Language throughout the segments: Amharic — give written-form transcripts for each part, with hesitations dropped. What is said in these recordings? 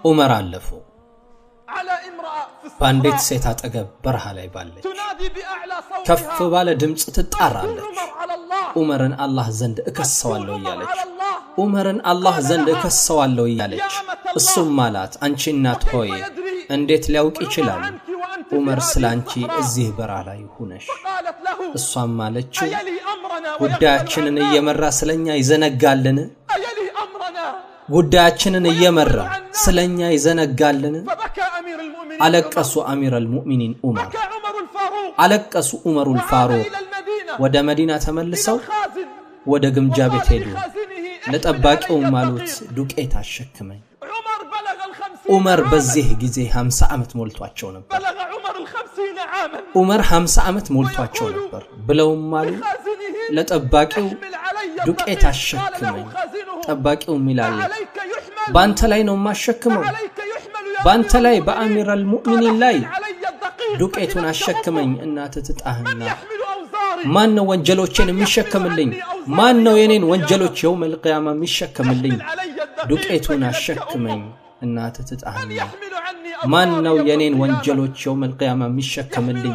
ዑመር አለፉ። በአንዲት ሴት አጠገብ በረሃ ላይ ባለች ከፍ ባለ ድምፅ ትጣራለች። ዑመርን አላህ ዘንድ እከሰዋለሁ እያለች፣ ዑመርን አላህ ዘንድ እከሰዋለሁ እያለች። እሱም አላት፣ አንቺ እናት ሆይ፣ እንዴት ሊያውቅ ይችላል ዑመር ስለ አንቺ እዚህ በረሃ ላይ ሁነሽ? እሷም አለችው፣ ጉዳያችንን እየመራ ስለኛ ይዘነጋልን? ጉዳያችንን እየመራ ስለኛ ይዘነጋልን? አለቀሱ አሚር አልሙእሚኒን ዑመር፣ አለቀሱ ዑመሩል ፋሩቅ። ወደ መዲና ተመልሰው ወደ ግምጃ ቤት ሄዱ። ለጠባቂውም አሉት፣ ዱቄት አሸክመኝ። ዑመር በዚህ ጊዜ 50 ዓመት ሞልቷቸው ነበር። ዑመር 50 ዓመት ሞልቷቸው ነበር። ብለውም አሉ ለጠባቂው፣ ዱቄት አሸክመኝ። ጠባቂውም ይላል፣ በአንተ ላይ ነው የማሸክመው፣ በአንተ ላይ፣ በአሚር አልሙእሚኒን ላይ ዱቄቱን አሸክመኝ። እናት ትጣህና ማን ነው ወንጀሎቼን የሚሸከምልኝ? ማን ነው የኔን ወንጀሎች የውመል ቂያማ የሚሸከምልኝ? ዱቄቱን አሸክመኝ፣ እናት ትጣህና ማን ነው የኔን ወንጀሎች የውመል ቂያማ የሚሸከምልኝ?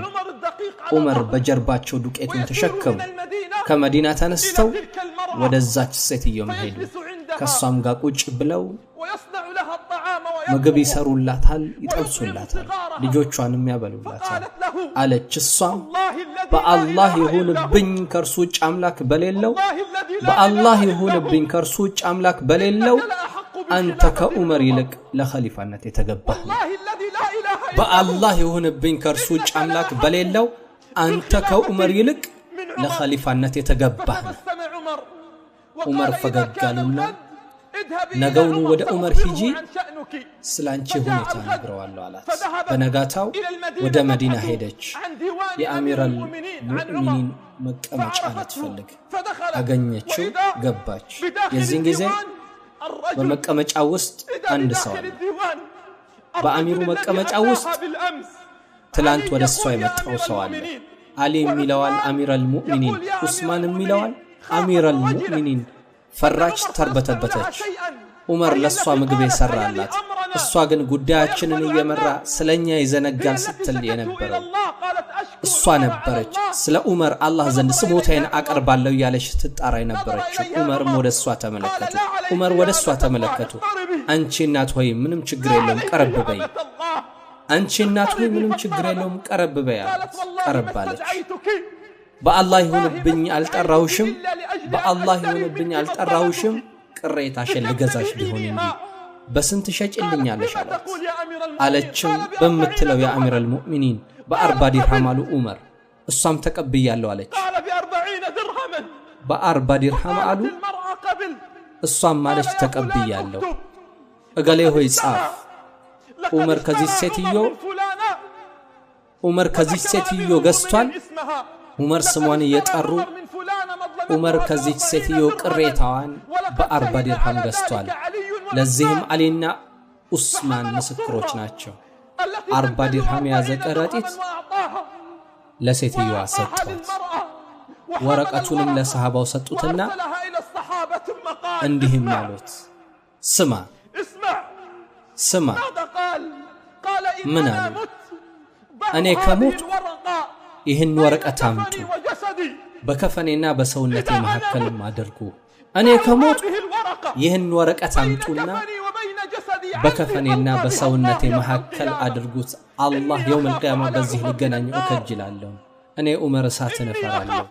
ዑመር በጀርባቸው ዱቄቱን ተሸከሙ። ከመዲና ተነስተው ወደዛች ሴትዮም ሄዱ። ከእሷም ጋር ቁጭ ብለው ምግብ ይሰሩላታል፣ ይጠብሱላታል፣ ልጆቿንም ያበሉላታል። አለች እሷም፣ በአላህ ይሁንብኝ ከእርሱ ውጭ አምላክ በሌለው፣ በአላህ ይሁንብኝ ከእርሱ ውጭ አምላክ በሌለው፣ አንተ ከዑመር ይልቅ ለኸሊፋነት የተገባህ ነው። በአላህ ይሁንብኝ ከእርሱ ውጭ አምላክ በሌለው፣ አንተ ከዑመር ይልቅ ለኸሊፋነት የተገባህ ነው። ዑመር ፈገግ አሉና፣ ነገውኑ ወደ ዑመር ሂጂ፣ ስለ አንቺ ሁኔታ ነግረዋለሁ አላት። በነጋታው ወደ መዲና ሄደች። የአሚር አልሙእሚኒን መቀመጫ ልትፈልግ አገኘችው፣ ገባች። የዚህን ጊዜ በመቀመጫ ውስጥ አንድ ሰው አለ። በአሚሩ መቀመጫ ውስጥ ትላንት ወደ እሷ የመጣው ሰው አለ። አሊ የሚለዋል አሚር አልሙእሚኒን፣ ኡስማን የሚለዋል አሚር አልሙእሚኒን። ፈራች፣ ተርበተበተች። ዑመር ለእሷ ምግብ የሰራላት፣ እሷ ግን ጉዳያችንን እየመራ ስለኛ ይዘነጋል ስትል የነበረው እሷ ነበረች። ስለ ዑመር አላህ ዘንድ ስሞታዬን አቀርባለሁ እያለች ስትጣራ የነበረችው። ዑመርም ወደ እሷ ተመለከቱ። ዑመር ወደ እሷ ተመለከቱ። አንቺ እናት ሆይ፣ ምንም ችግር የለውም፣ ቀረብ በይ። አንቺ እናት ሆይ፣ ምንም ችግር የለውም፣ ቀረብ በይ አላት። ቀረብ አለች። በአላህ ይሁንብኝ አልጠራሁሽም፣ በአላህ ይሁንብኝ አልጠራሁሽም፣ ቅሬታሽን ልገዛሽ ቢሆን እንጂ። በስንት ሸጭልኛለሽ አላት። አለችም፣ በምትለው የአሚር አልሙእሚኒን፣ በ40 ዲርሃም አሉ ዑመር። እሷም ተቀብያለሁ አለች። በ40 ዲርሃም አሉ። እሷም አለች፣ ተቀብያለሁ። እገሌ ሆይ ጻፍ። ዑመር ከዚህ ሴትዮ ገዝቷል። ዑመር ስሟን እየጠሩ፣ ዑመር ከዚች ሴትዮ ቅሬታዋን በ40 ዲርሃም ገዝቷል። ለዚህም አሊና ኡስማን ምስክሮች ናቸው። 40 ዲርሃም የያዘ ከረጢት ለሴትዮዋ ሰጧት። ወረቀቱንም ለሰሃባው ሰጡትና እንዲህም አሉት፣ ስማ፣ ስማ። ምን አሉ? እኔ ከሞት ይህን ወረቀት አምጡ፣ በከፈኔና በሰውነቴ መካከልም አድርጉ። እኔ ከሞት ይህን ወረቀት አምጡና በከፈኔና በሰውነቴ መካከል አድርጉት። አላህ የውም አልቅያማ በዚህ ሊገናኘው እከጅላለሁ። እኔ ዑመር እሳትን እፈራለሁ።